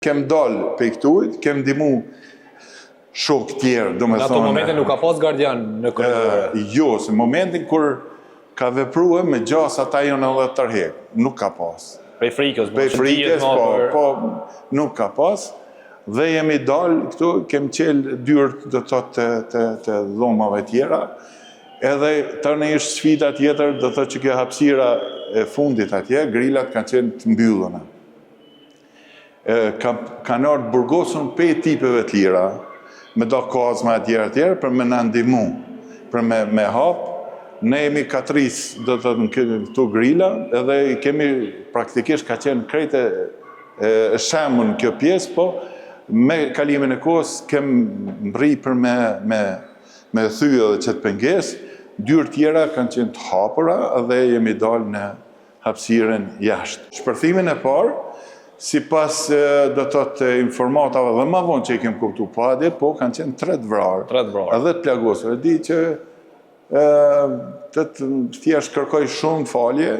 Kem dalë pej këtuhit, kem ndihmu shokë tjerë, do me Në thonë... ato momente nuk ka pas gardian në korridore? Jo, se momentin kur ka vepru me gjasë ata janë edhe tërhek, nuk ka pas. Prej frikës, Prej frikës, po, po, nuk ka pas. Dhe jemi dalë këtu, kem qelë dyert, do të thotë, të, të, të dhomave tjera, edhe tani është sfida tjetër, do të thotë që kjo hapësira e fundit atje, grilat kanë qenë të mbylluna. Ka, kanë ardhë burgosun pej tipeve të lira, me do kazma e tjera e tjera, për me na ndihmu, për me, me hap, ne jemi katris, do të thotë në këto grila, edhe i kemi praktikisht ka qenë krejt e, e, e shemun kjo pjesë, po me kalimin e kohës kem mrri për me, me, me thy edhe qëtë pengesë, dyrë tjera kanë qenë të hapura dhe jemi dalë në hapësirën jashtë. Shpërthimin e parë, sipas do të thotë informatave dhe ma vonë që i kem kuptu po atje, po kanë qenë tre të vrarë. Tre të vrarë. Edhe të plagosur. E di që të të thjesht kërkoj shumë falje,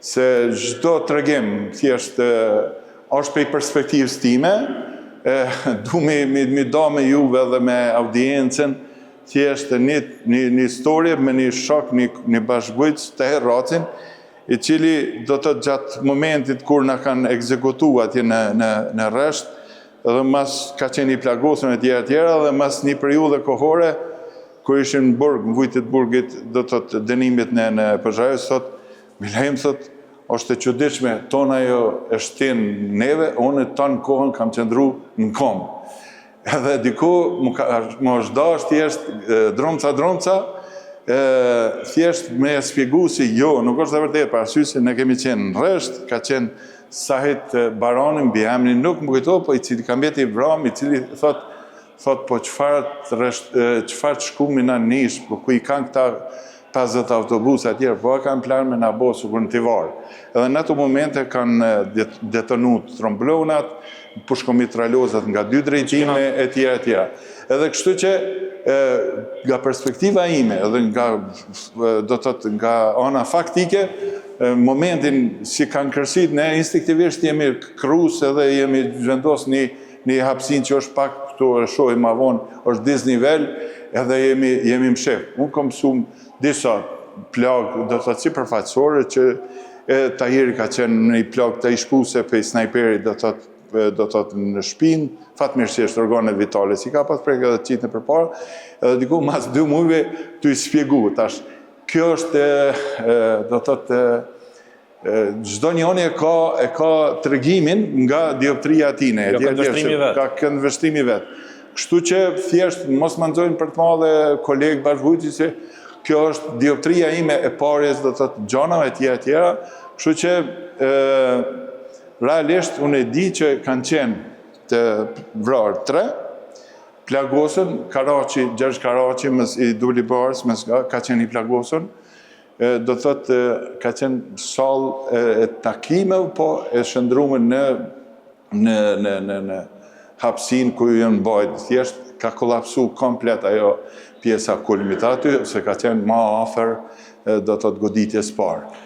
se çdo tregim thjesht është prej perspektivës time, e, du mi, mi, mi da me juve dhe me audiencën, thjesht një, një, një histori me një shok, një, një bashkëbujtës të Herracin, i cili do të gjatë momentit kur na kanë ekzekutu atje në, në, në rresht, dhe mas ka qenë i plagosur e tjera e tjera, dhe mas një periudhe kohore, kur ishin në burg, në vujtjet burgit, do të thotë dënimit në, në Pozharevc, thot, Milaim thot, është e çuditshme, tona jo e shtin neve, unë tanë kohën kam qëndru në kom. Edhe diku më, ka, më është dash thjesht dromca dromca, e, thjesht me e spjegu si jo, nuk është e vërtetë, për arsye se ne kemi qenë në rresht, ka qenë Sahit Barani, mbiemri nuk më kujto, po i cili ka mbeti i vram, i cili thot, thot po çfarë të rresht, çfarë të shkumi na nish, po ku i kanë këta 50 autobusa e tjerë, po e kanë plan me na bo sikur në Tivar. Edhe në ato momente kanë detonu tromblonat, pushkomitralozat nga dy drejtime e tjera e tjera. Edhe kështu që e, nga perspektiva ime edhe nga do të thotë nga ana faktike, e, momentin si kanë kërsit, ne instinktivisht jemi krus edhe jemi vendos një një hapësinë që është pak këtu e shohim ma vonë, është disnivel, edhe jemi jemi mshef. Unë kom mësu disa plagë, do të thotë sipërfaqësore që e Tahiri ka qenë në një plagë të ishpuse prej snajperit, do të thotë do të thotë në shpinë, fatmirësisht organet vitale si ka pas prekë edhe qitën përpara, edhe diku mas 2 mujve të i spjegu tash. Kjo është do të thotë çdo njeri e ka e ka tregimin nga dioptria e tij, Nga këndvështrimi vet. Ka këndvështrimi vet. Kështu që thjesht mos më nxojnë për të madhe kolegë bashkëvujtës se kjo është dioptria ime e parjes, do të thotë gjanave e tjera e tjera, kështu që e, realisht unë e di që kanë qenë të vrarë tre, plagosën, Karaçi, Gjergj Karaçi, mës, i Duli Barës, mës, ka qenë i plagosën, e, do të thotë ka qenë sallë e, e takimeve, po e shndrume në në në në në hapësinë ku janë mbajt, thjesht ka kolapsu komplet ajo pjesa kulmit aty, se ka qenë ma afër, do të thotë goditjes parë.